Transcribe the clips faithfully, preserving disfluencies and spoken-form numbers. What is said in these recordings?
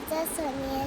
ꯆꯠꯁꯅꯤ꯫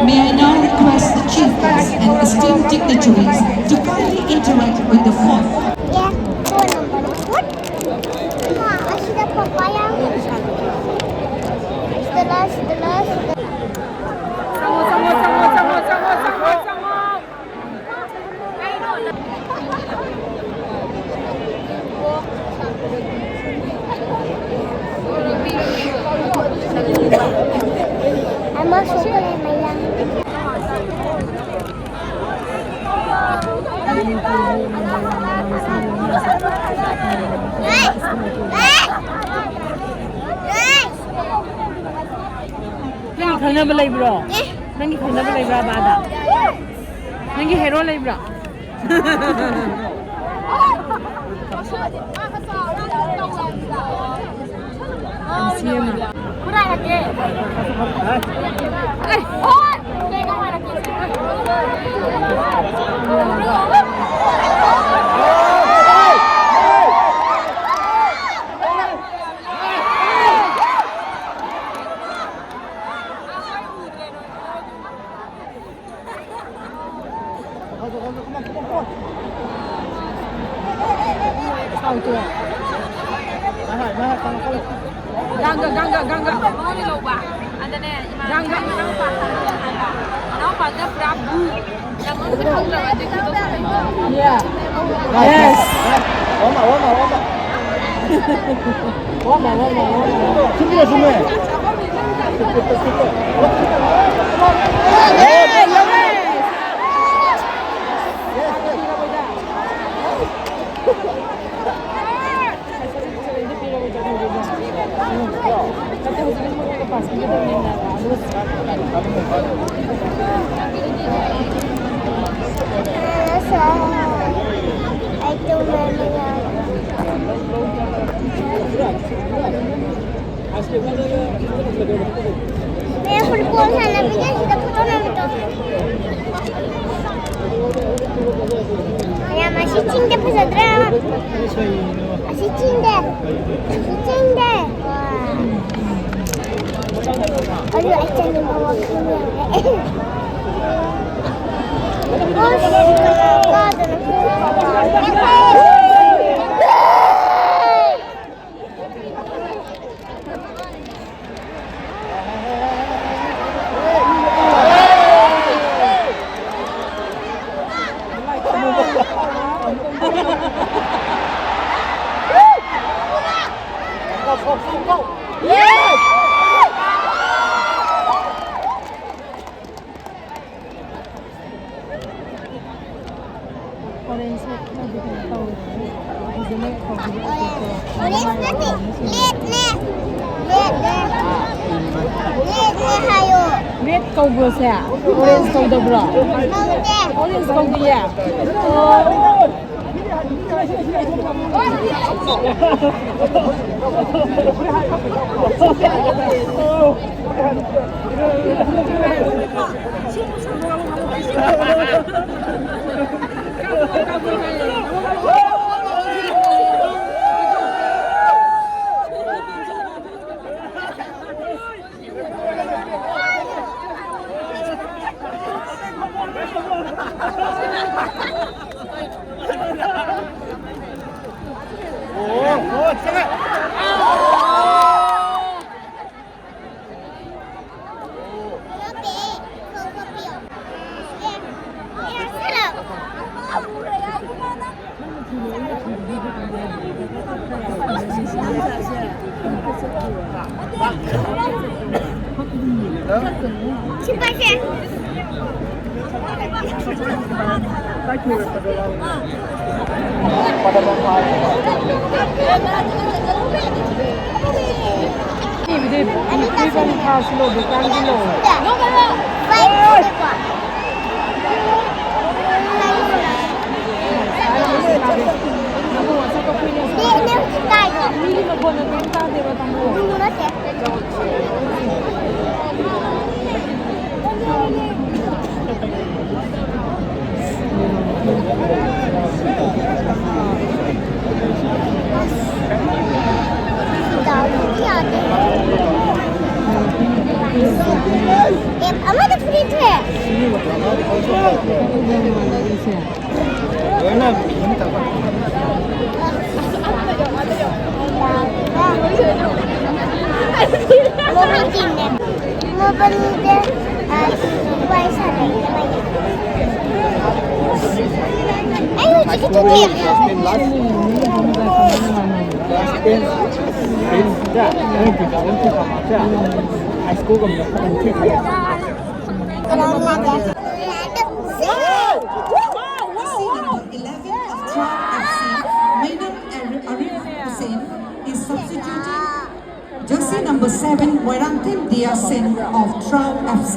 May I now request the chief guests and esteemed dignitaries to kindly interact with the fourth. Yeah, phone number. What? Ma, I should have papaya. It's the last, the last. ꯅꯪꯒꯤ ꯈꯪꯅꯕ ꯂꯩꯕ꯭ꯔꯣ? ꯅꯪꯒꯤ ꯈꯪꯅꯕ ꯂꯩꯕ꯭ꯔꯥ ꯕꯥꯗ? ꯅꯪꯒꯤ hero ꯂꯩꯕ꯭ꯔꯥ? ꯉꯥꯡꯒ, ꯉꯥꯡꯒ, ꯉꯥꯡꯒ꯫ ꯃꯉꯣꯟꯗ ꯂꯧꯕ꯫ ꯑꯗꯅꯦ, ꯏꯃꯥꯟꯅꯕꯤ ꯃꯅꯥꯎꯄꯥ ꯍꯥꯏꯕ꯫ ꯃꯅꯥꯎꯄꯥꯗ ꯄꯨꯔꯥ ꯕꯨ꯫ ꯅꯪꯉꯣꯟꯗ ꯈꯪꯗ꯭ꯔꯕ ꯑꯗꯨꯒꯤ ꯈꯨꯗꯣꯞ ꯁꯥꯟꯅꯩꯕ꯫ Yes. ꯋꯥꯃ, ꯋꯥꯃ, ꯋꯥꯃ꯫ ꯋꯥꯃ, ꯋꯥꯃ, ꯋꯥꯃ꯫ ꯆꯨꯝꯃꯦ, ꯆꯨꯝꯃꯦ꯫ ꯃꯌꯥꯝ ꯐꯨꯠꯕꯣꯜ ꯁꯥꯟꯅꯕꯒꯤ ꯑꯁꯤꯗ ꯐꯣꯇꯣ ꯅꯝꯃꯤꯗꯣ꯫ ꯃꯌꯥꯝ ꯑꯁꯤ ꯆꯤꯡꯗ ꯐꯖꯗ꯭ꯔꯥ? ꯑꯁꯤ ꯆꯤꯡꯗ꯫ ꯑꯁꯤ ꯆꯤꯡꯗ꯫ ꯋꯥ꯫ ꯑꯗꯨ ꯑꯩ ꯆꯠꯅꯤꯡꯕ ꯋꯥꯈꯜ ꯌꯥꯎꯔꯦ꯫ ꯑꯁ, ꯀꯥꯗꯅ꯫ ꯑꯣꯔꯦꯟꯖ ꯁꯦꯠꯂꯗꯤ ꯀꯩꯅꯣ ꯇꯧꯔꯣꯏꯗꯅ꯫ ꯐꯖꯅ ꯇꯧꯕꯤꯔꯛꯑꯣ꯫ ꯑꯣꯔꯦꯟꯖ ꯅꯠꯇꯦ, ꯔꯦꯗꯅꯦ꯫ ꯔꯦꯗꯅꯦ꯫ ꯔꯦꯗꯅꯦ ꯍꯥꯏꯌꯣ꯫ ꯔꯦꯗ ꯀꯧꯕ꯭ꯔꯣ ꯁꯦ? ꯑꯣꯔꯦꯟꯖ ꯀꯧꯗꯕ꯭ꯔꯣ? ꯀꯧꯗꯦ꯫ ꯑꯣꯔꯦꯟꯖ ꯀꯧꯗꯤꯌꯦ? ꯑꯣ꯫ ꯁꯤ ꯄꯥꯏꯁꯦ꯫ ꯑꯃꯗ ꯐꯨꯔꯤꯠ ꯊꯣꯛꯑꯦ꯫ ꯑꯩ ꯍꯧꯖꯤꯛꯀꯤ ꯊꯣꯛꯂꯛꯑꯦ꯫ Number eleven of Trao F C, Meinam Arif Hussain is substituting jersey number seven, Moirangthem Diasen of Trao F C.